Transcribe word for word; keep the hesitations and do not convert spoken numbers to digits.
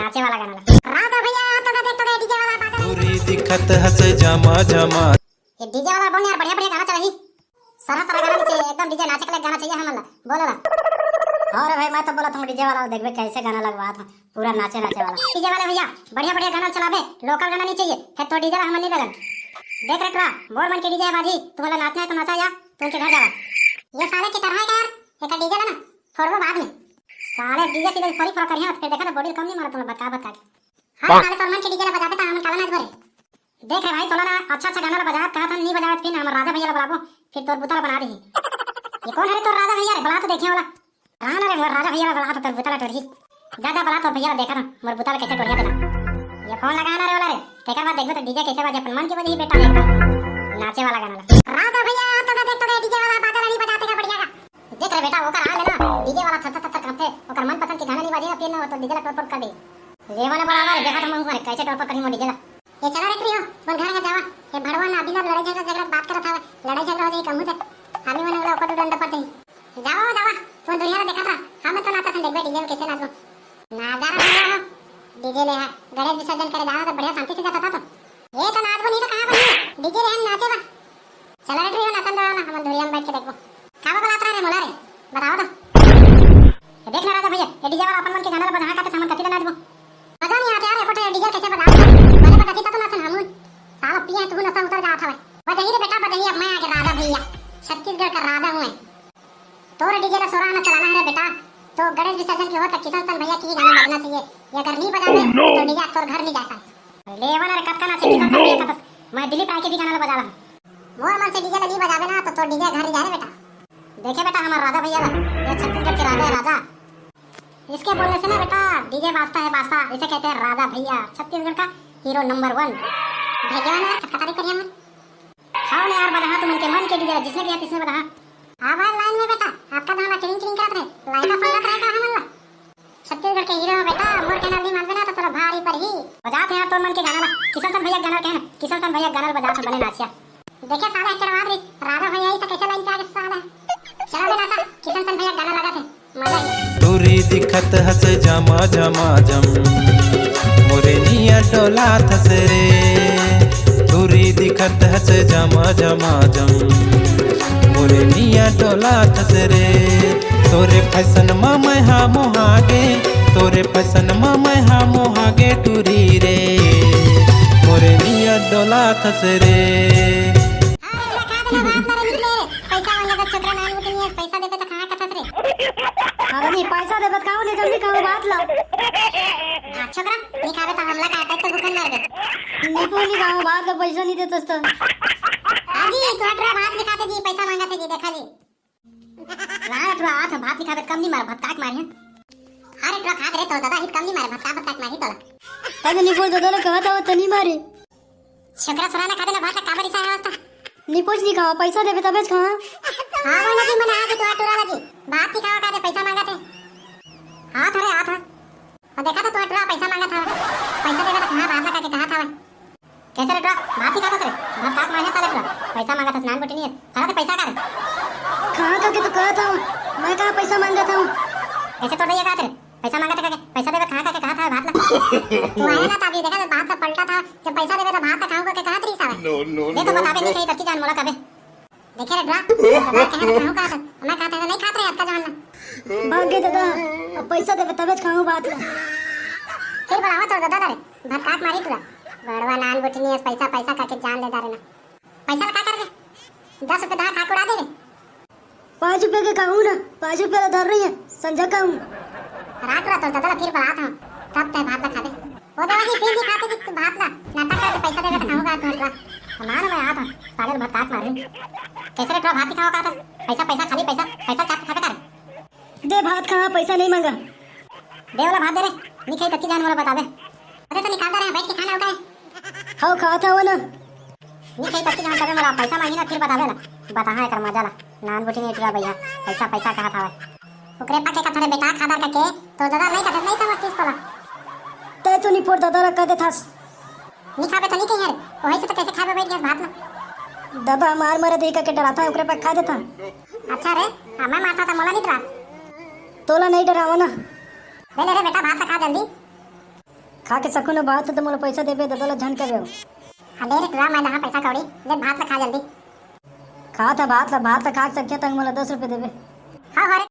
नाचे वाला गाना ला। राजा भैया, तो देख तो डीजे वाला बाजा। पूरी दिखत हस जमा जमा। ये डीजे वाला बोल यार, बढ़िया बढ़िया गाना चलाही। सारा सारा गाना नहीं चाहिए, एकदम डीजे नाचे के लिए गाना चाहिए हमन ला। बोलो ला। अरे भाई, मैं तो बोला तुम डीजे वाला देखबे कैसे गाना लगवा था, पूरा नाचे नाचे वाला। डीजे वाले भैया, बढ़िया बढ़िया गाना चलाबे, लोकल गाना नहीं चाहिए। फिर तो डीजे ला हमन नहीं लगन। देख रे टुरा, मोर मन के डीजे बाजी, तुम्हारा नाचना है तो नाचा या, तुम के घर जावा। ये साले के तरह है यार, एक डीजे ला ना फोड़बो बाद में। साले डीजे सीधे फोड़ी फोड़ा करिया, फिर देखा तो बॉडी कम नहीं मारा तुम बता बता के। हाँ, साले तोर मन के डीजे ला बजाबे ता हमन काला नाच भरे। देख रे भाई, तोला ना अच्छा अच्छा गाना ला बजाब कहा था, नहीं बजाब फिर हमर राजा भैया ला बुलाबो, फिर तोर बुता ला बना देही। ये कौन है रे तोर राजा भैया रे, बुला तो देखिए वाला। कहाँ ना रे मोर राजा भैया ला बुला तो तोर बुता ला टोरही। जा जा बुला तोर भैया ला, देखा था मोर बुता ला कैसे टोरिया देला। ये फोन लगा ना रे वाला रे, तेकर बाद देखबे तो डीजे कैसे बाजे, अपन मन के बजही बेटा एकदम नाचे वाला गाना ला। राजा भैया तो देख तो डीजे वाला बाजा ला नहीं बजाते का बढ़िया का। देख रे बेटा, ओकर आ ले ना, डीजे वाला थर थर थर थर कांपथे, ओकर मनपसंद के गाना नहीं बाजे ना, फिर ना वो तो डीजे ला टोर फोड़ कर दे। लेवा ना बराबर, देखा तो मैं ऊपर कैसे टोर फोड़ करी मोर डीजे ला। ये चला रे प्रियो, अपन घर का जावा। ये भड़वा ना अभी ना लड़ाई झगड़ा झगड़ा बात करत हवे, लड़ाई झगड़ा हो जाई कहूं ते। हामी मन ओला ओकर डंडा पड़ जाई। जावा जावा, तुम दुनिया ला देखा था, हम तो नाचा था, देखबे डीजे में कैसे नाचबो। ना जा रहा हो, डीजे ले है, गणेश विसर्जन करे जाना तो बढ़िया शांति से जाता था तो। ये तो नाचबो नहीं तो कहाँ बनी, डीजे ले हम नाचे बा। चला रे ट्रियो, नाचन दो ना, हमन धुरिया में बैठ के देखबो। का बा बलात रहा रे मोला रे, बताओ तो। ये देख ना राजा भैया, ये डीजे वाला अपन मन के गाना ला बजाहा काते हमन कति ला नाचबो। मजा नहीं आते यार, एकोटे डीजे कैसे बजा। पहले बजाती था तो नाचन हमन। साला पिए तू नशा उतर जात हवे। बजाही रे बेटा बजाही, अब मैं आगे राजा भैया, छत्तीसगढ़ का राजा हूँ मैं। तोर डीजे ला सोरा आना चलाना है रे बेटा, तो गणेश विसर्जन के होता किशन सन भैया की गाना बजना चाहिए। ये अगर नहीं बजाबे तो डीजे तोर घर नहीं जा सकता। लेवा ना रे, कतका नाचे किशन सन भैया का तो मैं दिल्ली पाए के भी गाना ला बजा ला। मोर मन से डीजे ला नहीं बजाबे ना तो तोर डीजे घर नहीं जाए रे बेटा। देखे बेटा हमार राजा भैया ला, ये छत्तीसगढ़ के राजा है राजा। इसके बोलने से ना बेटा डीजे बाजता है बाजता, इसे कहते हैं राजा भैया, छत्तीसगढ़ का हीरो नंबर वन। भैया ना खतखतारी करिए मन। हाँ ना यार, बजाहा तुमन के मन के डीजे ला, जिसने किया तिसने बजाहा। हाँ भाई लाइन में बेटा, आपका गाना टिंग टिंग करत रहे, लाइन का संगत रहे का हमन ला। छत्तीसगढ़ के हीरो हो बेटा, मोर कहना नहीं मानबे ना तो तोला भारी पड़ही। बजात है यार तोर मन के गाना ला, किशन सन भैया गाना कहे ना, किशन सन भैया गाना बजात है बने नाचिया। देखे साला हेकड़ मार रही, राधा भैया ही तो कैसे लाइन पे आ गए साला। चलो बे नाचा, किशन सन भैया गाना लगा थे, मजा ही। टूरी दिखत हस जमा जमा जम, मोरे निया डोला थस रे। टूरी दिखत हस जमा जमा जम, मोरे निया डोला थस रे। तोरे फैशन म मैं हा मोहागे, तोरे फैशन म मैं हा मोहागे टूरी रे। मोरे निया डोला थस रे। हाँ, एकरा खा देना, भात ला रे, निकले रे। पैसा मांगे तो छोकरा नान मुठिनिया, पैसा देबे तो कहाँ कथस रे? अरे नहीं, पैसा देबे तो खाओ, नहीं तो नहीं खाओ, भात ला। हाँ, छोकरा, नहीं खाबे तो हमला काटे तो भूखन मरबे। नहीं को नहीं खाओ, भात ला, पैसा नहीं देतस तो। हाँ जी, तोहर टुरा भात नहीं खाते जी, पैसा मांगत है जी, देखा जी। हाँ, टुरा, आत भात नहीं खाबे तो कम नहीं मार, भात काट मारे हैं। अरे टुरा, खात रे, तो दादा हित कम नहीं मारे, भात का, भात काट मारी तोला। तब नहीं बोल, दादा ने कहा था, वो तो नहीं मारे। छोकरा सराना खाते ना भात ला काबर रिसा है वास्ता। निपोच नहीं खावा, पैसा देबे तबे खावा। हाँ, वो लगी मने आके तो टुरा लगी। भात नहीं खावा खाते पैसा मांगा थे। हाँ, थोड़े हाथ। और देखा तो तोर टुरा पैसा मांगा था। पैसा देबे तो कहाँ भात ला काके कहा था। कैसे रे टुरा? भात नहीं खाता रे? भात काट मारे साले टुरा। पैसा मांगा था, स्नान बटी नहीं है। कहा थे पैसा का रे? कहाँ करके तो कहा था। मैं कहाँ पैसा मांगा था। ऐसे तो नहीं है कहा थे। पैसा मांगा था करके, पैसा देबे कहाँ करके कहा था भात ला। तू आया ना, तभी देखा तो भात सब पलटा था। जब पैसा देबे तो भात ला खाऊंगा के कहा तरी साला। No, no, ये तो no, बताबे no। नहीं कहीं तब की जान मोला कबे। देखे रे ड्रा, मैं कहा था खाऊं कहा था, मैं कहा था नहीं खात रे आपका जवान ना। भाग गए दादा, अब पैसा देबे तबे खाऊं भात ला। फिर बुलावा तो दादा रे, भात काट मारी टुरा। बड़वा नान बुटनी है, पैसा पैसा करके जान ले दारे ना। पैसा ला का कर रे? दस रुपये दहा खा के उड़ा दे रे। पाँच रुपये के खाऊं ना, पाँच रुपये ला धर रही है, संझा खाऊं। रात रात होता था, फिर बुलात हूँ, तब तय भात ला खाबे। वो देवा जी, फिर भी खाते जी तू भात ला, नाटक करके पैसा देवे तो खाऊंगा तू ला। ना ना, मैं आता, साले भात काट मारे। कैसे रे, थोड़ा भात ही खाओ का था? पैसा, पैसा, खाली पैसा, पैसा चाट खाबे कर। दे भात कहाँ, पैसा नहीं मांगा। दे वाला भात दे रे, नहीं खाई तब की जान वाला बताबे। अरे तो निकालता रहे, बैठ के खाना होता है। हाँ, खाता हो ना। नहीं खाई तब की जान तबे मोला पैसा मांगी ना, फिर बताबे ला। बताहा एकर मजा ला। नान बुटी नहीं टुरा भैया, पैसा, पैसा कहा था। ओकरे पाके का थोड़े बेटा खादर करके, तो दादा नहीं खाते, नहीं समझतीस तोला। तै तो नहीं फोड़ दादा ला कह देथास। नहीं खाबे तो नहीं कही रे, वही से तो कैसे खाबे बैठ गया भात ला। दादा मार मारे दे का के डराता है, ओकरे पाके खा देता। अच्छा रे, हमें मारता था मोला नहीं डरा। तोला नहीं डरावा ना। ले ले रे बेटा, भात ला खा जल्दी। खा के सकूं न भात, त मोला पैसा देबे, ददा ला झन कबे। हाँ, दे रे टुरा, मैं दहा पैसा कौड़ी, ले भात ला खा जल्दी। खात ह भात ला, भात ला खा के सकिया तंग मोला दस रुपये देबे। हाँ, हाँ रे,